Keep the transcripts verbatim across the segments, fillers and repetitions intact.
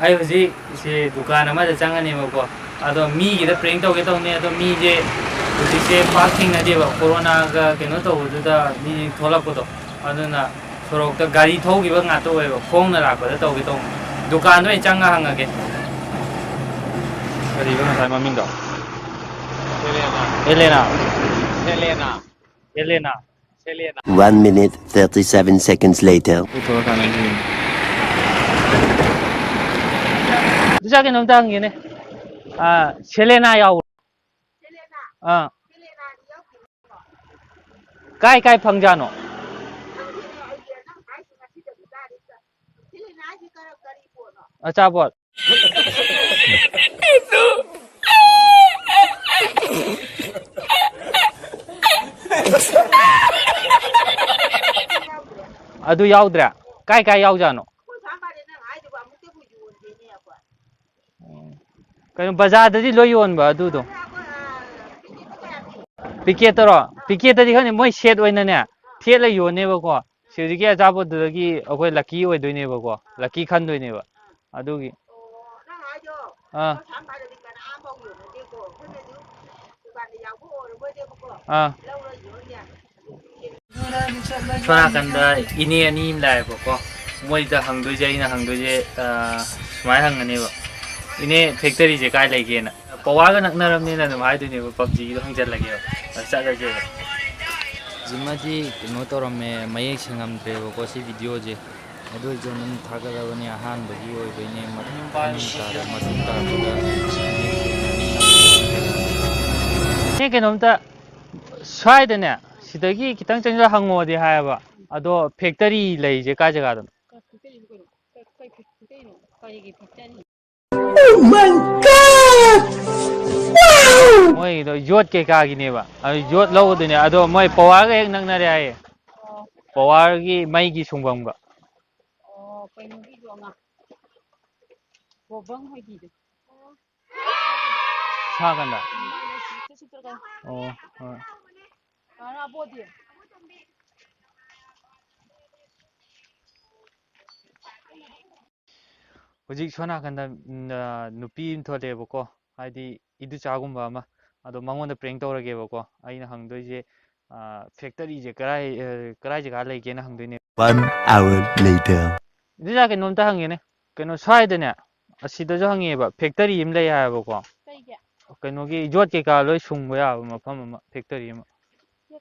ꯑꯩ ꯍꯧꯖꯤꯛ ꯁꯤ ꯗꯨꯀꯥꯟ ꯑꯃꯗ ꯆꯪꯉꯅꯦꯕꯀꯣ꯫ ꯑꯗꯣ ꯃꯤꯒꯤꯗ ꯄ꯭ꯔꯦꯡ ꯇꯧꯒꯦ ꯇꯧꯅꯤ꯫ ꯑꯗꯣ ꯃꯤꯁꯦ ꯍꯧꯖꯤꯛꯁꯦ ꯄꯥꯛ ꯊꯦꯡꯅꯗꯦꯕ, ꯀꯣꯔꯣꯅꯥꯒ ꯀꯩꯅꯣ ꯇꯧꯕꯗꯨꯗ ꯃꯤ ꯊꯣꯛꯂꯛꯄꯗꯣ꯫ ꯑꯗꯨꯅ ꯁꯣꯔꯣꯛꯇ ꯒꯥꯔꯤ ꯊꯧꯈꯤꯕ ꯉꯥꯛꯇ ꯑꯣꯏꯌꯦꯕ, ꯈꯣꯡꯅ ꯂꯥꯛꯄꯗ ꯇꯧꯒꯦ ꯇꯧꯅꯤ꯫ ꯗꯨꯀꯥꯟꯗ ꯑꯣꯏꯅ ꯆꯪꯉ ꯍꯪꯉꯒꯦ꯫ ꯀꯔꯤꯕ ꯉꯁꯥꯏ ꯃꯃꯤꯡꯗꯣ? ꯑꯦꯂꯦꯅꯥ꯫ ꯑꯦꯂꯦꯅꯥ꯫ ꯑꯦꯂꯦꯅꯥ꯫ ꯑꯦꯂꯦꯅꯥ꯫ One minute, thirty-seven seconds later. ꯄꯨꯊꯣꯔꯀꯥꯟꯗ ꯌꯦꯡꯒꯦ꯫ ꯏꯆꯥ, ꯀꯩꯅꯣꯝꯇ ꯍꯪꯒꯦꯅꯦ꯫ ꯑꯥ, ꯁꯦꯂꯦꯅꯥ ꯌꯥꯎꯕ꯭ꯔꯣ? ꯑꯥ꯫ ꯀꯥꯏ ꯀꯥꯏ ꯐꯪꯖꯥꯠꯅꯣ? ꯑꯆꯥꯄꯣꯠ꯫ ꯑꯗꯨ ꯌꯥꯎꯗ꯭ꯔꯦ? ꯀꯥꯏ ꯀꯥꯏ ꯌꯥꯎꯖꯥꯠꯅꯣ? ꯀꯩꯅꯣ, ꯕꯖꯥꯔꯗꯗꯤ ꯂꯣꯏ ꯌꯣꯟꯕ ꯑꯗꯨꯗꯣ? ꯄꯤꯀꯦꯠꯇꯔꯣ? ꯄꯤꯀꯦꯠꯇꯗꯤ ꯈꯪꯗꯦ, ꯃꯣꯏ ꯁꯦꯠ ꯑꯣꯏꯅꯅꯦ ꯊꯦꯠꯂ ꯌꯣꯟꯅꯦꯕꯀꯣ꯫ ꯁꯤ ꯍꯧꯖꯤꯛꯀꯤ ꯑꯆꯥꯄꯣꯠꯇꯨꯗꯒꯤ ꯑꯩꯈꯣꯏ ꯂꯛꯀꯤ ꯑꯣꯏꯗꯣꯏꯅꯦꯕꯀꯣ, ꯂꯛꯀꯤ ꯈꯟꯗꯣꯏꯅꯦꯕ꯫ ꯑꯗꯨꯒꯤ꯫ ꯑꯥ꯫ ꯑꯥ꯫ ꯁꯣꯝ ꯅꯥꯀꯟꯗ ꯏꯅꯦ ꯑꯅꯤ ꯑꯃ ꯂꯥꯛꯑꯦꯕꯀꯣ꯫ ꯃꯣꯏꯗ ꯍꯪꯗꯣꯏꯁꯦ, ꯑꯩꯅ ꯍꯪꯗꯣꯏꯁꯦ, ꯑ, ꯁꯨꯃꯥꯏꯅ ꯍꯪꯒꯅꯦꯕ, "ꯏꯅꯦ, ꯐꯦꯛꯇꯔꯤꯁꯦ ꯀꯥꯏ ꯂꯩꯒꯦꯅ?" ꯄꯋꯥꯒ ꯅꯛꯅꯔꯕꯅꯤꯅ ꯑꯗꯨꯝ ꯍꯥꯏꯗꯣꯏꯅꯦꯕ, ꯄꯞꯖꯤꯒꯤꯗꯣ ꯍꯪꯖꯜꯂꯒꯦꯕ꯫ ꯑꯗ ꯆꯠꯂꯁꯦꯕ꯫ ꯍꯧꯖꯤꯛꯃꯗꯤ ꯀꯩꯅꯣ ꯇꯧꯔꯝꯃꯦ, ꯃꯌꯦꯛ ꯁꯦꯡꯉꯝꯗ꯭ꯔꯦꯕꯀꯣ ꯁꯤ ꯚꯤꯗꯤꯑꯣꯁꯦ꯫ ꯑꯗꯨ ꯑꯣꯏꯔꯁꯨ ꯑꯗꯨꯝ ꯊꯥꯒꯠꯂꯕꯅꯤ, ꯑꯍꯥꯟꯕꯒꯤ ꯑꯣꯏꯕꯩꯅꯦ꯫ ꯃꯇꯨꯡ ꯇꯥꯔꯛꯄꯗ ꯏꯅꯦ, ꯀꯩꯅꯣꯝꯇ ꯁ꯭ꯋꯥꯏꯗꯅꯦ, ꯁꯤꯗꯒꯤ ꯈꯤꯇꯪ ꯆꯪꯁꯤꯜꯂ ꯍꯪꯉꯣꯗꯤ ꯍꯥꯏꯌꯦꯕ꯫ ꯑꯗꯣ ꯐꯦꯛꯇꯔꯤ ꯂꯩꯁꯦ ꯀꯥꯏ ꯖꯒꯥꯗꯅꯣ? ꯐꯦꯛꯇꯔꯤꯕꯨ ꯀꯩꯅꯣ? ꯀꯩ, ꯀꯩ ꯐꯦꯛꯇꯔꯤꯅꯣ? ꯀꯔꯤꯒꯤ factory? Oh my God! Wow! ꯃꯣꯏꯒꯤꯗꯣ ꯌꯣꯠ ꯀꯩꯀꯥꯒꯤꯅꯦꯕ꯫ ꯑꯗꯨ ꯌꯣꯠ ꯂꯧꯒꯗꯣꯏꯅꯦ꯫ ꯑꯗꯣ ꯃꯣꯏ ꯄꯋꯥꯔꯒ ꯍꯦꯛ ꯅꯛꯅꯔꯦ ꯍꯥꯏꯌꯦ꯫ ꯑꯣ꯫ ꯄꯋꯥꯔꯒꯤ, ꯃꯩꯒꯤ ꯁꯨꯡꯐꯝꯒ꯫ ꯑꯣ, ꯀꯩꯅꯣꯒꯤꯗꯣ ꯑꯉꯥꯡ꯫ ꯕꯣꯕꯪ ꯍꯣꯏꯒꯤꯗꯣ꯫ ꯁꯥꯀꯟꯗ꯫ ꯑꯣ, ꯍꯣꯏ꯫ ꯍꯧꯖꯤꯛ ꯁꯣꯝ ꯅꯥꯀꯟꯗ, ꯎꯝ, ꯑ, ꯅꯨꯄꯤ ꯑꯃ ꯊꯣꯛꯂꯛꯑꯦꯕꯀꯣ, ꯍꯥꯏꯗꯤ ꯏꯗꯨꯆꯥꯒꯨꯝꯕ ꯑꯃ꯫ ꯑꯗꯣ ꯃꯉꯣꯟꯗ prank ꯇꯧꯔꯒꯦꯕꯀꯣ꯫ ꯑꯩꯅ ꯍꯪꯗꯣꯏꯁꯦ, ꯑ, factory ꯁꯦ ꯀꯔꯥꯏ, ꯑ, ꯀꯔꯥꯏ ꯖꯒꯥ ꯂꯩꯒꯦꯅ ꯍꯪꯗꯣꯏꯅꯦ꯫ One hour later. ꯏꯗꯨꯆꯥ, ꯀꯩꯅꯣꯝꯇ ꯍꯪꯒꯦꯅꯦ꯫ ꯀꯩꯅꯣ, ꯁ꯭ꯋꯥꯏꯗꯅꯦ, ꯑꯁꯤꯗꯁꯨ ꯍꯪꯉꯦꯕ, factory ꯑꯃ ꯂꯩ ꯍꯥꯏꯌꯦꯕꯀꯣ꯫ ꯀꯩꯒꯤ? ꯀꯩꯅꯣꯒꯤ ꯌꯣꯠ ꯀꯩꯀꯥ ꯂꯣꯏ ꯁꯨꯡꯕ ꯌꯥꯕ ꯃꯐꯝ ꯑꯃ, factory ꯑꯃ꯫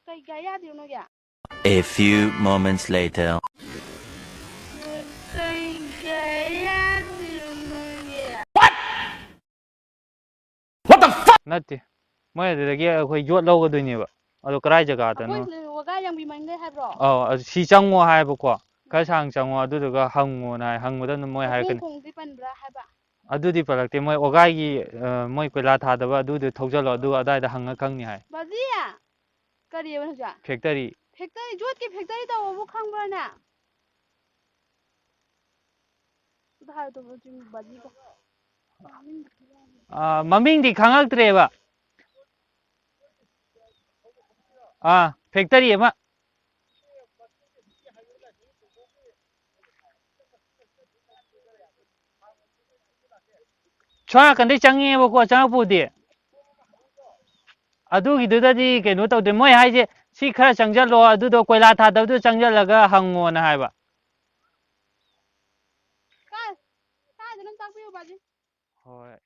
ꯀꯩ ꯒꯥꯔꯤ ꯌꯥꯗ꯭ꯔꯤꯅꯣ ꯅꯣꯏꯒꯤ? A few moments later. ꯀꯩ ꯒꯥꯔꯤ ꯌꯥꯗ꯭ꯔꯤꯅꯣ ꯅꯣꯏꯒꯤ? ꯅꯠꯇꯦ, ꯃꯣꯏ ꯑꯗꯨꯗꯒꯤ ꯑꯩꯈꯣꯏ ꯌꯣꯠ ꯂꯧꯒꯗꯣꯏꯅꯦꯕ꯫ ꯑꯗꯣ ꯀꯔꯥꯏ ꯖꯒꯥꯗꯅꯣ? ꯑꯩꯈꯣꯏ ꯋꯥꯒꯥꯏ ꯌꯥꯡꯕꯤ ꯃꯅꯤꯡꯗꯩ ꯍꯥꯏꯕ꯭ꯔꯣ? ꯑꯧ, ꯑꯗꯨ ꯁꯤ ꯆꯪꯉꯣ ꯍꯥꯏꯕꯀꯣ꯫ ꯈꯔ ꯁꯥꯡ ꯆꯪꯉꯣ, ꯑꯗꯨꯗꯨꯒ ꯍꯪꯉꯣꯅ ꯍꯥꯏ, ꯍꯪꯕꯗ ꯑꯗꯨꯝ ꯃꯣꯏ ꯍꯥꯏꯔꯛꯀꯅꯤ꯫ ꯈꯣꯡꯗꯤ ꯄꯟꯕ꯭ꯔꯥ ꯍꯥꯏꯕ? ꯑꯗꯨꯗꯤ ꯄꯜꯂꯛꯇꯦ꯫ ꯃꯣꯏ ꯑꯣꯒꯥꯏꯒꯤ, ꯑ, ꯃꯣꯏ ꯀꯣꯏꯂꯥ ꯊꯥꯗꯕ ꯑꯗꯨꯗꯣ ꯊꯧꯖꯜꯂꯣ, ꯑꯗꯨ ꯑꯗꯥꯏꯗ ꯍꯪꯉ ꯈꯪꯅꯤ ꯍꯥꯏ꯫ ꯕꯥꯖꯤ! ꯀꯔꯤꯑꯕ ꯍꯧꯖꯤꯛ? Factory꯫ Factory, ꯌꯣꯠꯀꯤ factory ꯇꯧꯕꯕꯨ ꯈꯪꯕ꯭ꯔꯥꯅꯦ? ꯑꯗꯨ ꯍꯥꯏꯔꯗꯨꯕꯨ ꯍꯧꯖꯤꯛ ꯕꯥꯖꯤ ꯀ-, ꯑ, ꯃꯃꯤꯡꯗꯤ ꯈꯪꯉꯛꯇ꯭ꯔꯦꯕ꯫ ꯑꯥ, factory ꯑꯃ꯫ ꯁꯣꯝ ꯅꯥꯀꯟꯗꯩ ꯆꯪꯉꯦꯕꯀꯣ, ꯆꯪꯉꯛꯄꯕꯨꯗꯤ꯫ ꯑꯗꯨꯒꯤꯗꯨꯗꯗꯤ ꯀꯩꯅꯣ ꯇꯧꯗꯦ꯫ ꯃꯣꯏ ꯍꯥꯏꯁꯦ, "ꯁꯤ ꯈꯔ ꯆꯪꯁꯜꯂꯣ, ꯑꯗꯨꯗꯣ ꯀꯣꯏꯂꯥ ꯊꯥꯗꯕꯗꯨ ꯆꯪꯁꯜꯂꯒ ꯍꯪꯉꯣꯅ" ꯍꯥꯏꯕ꯫ ꯀꯥꯏ? ꯀꯥꯏꯗꯅꯣ ꯇꯥꯛꯄꯤꯌꯨ, ꯕꯥꯖꯤ꯫ ꯍꯣꯏ꯫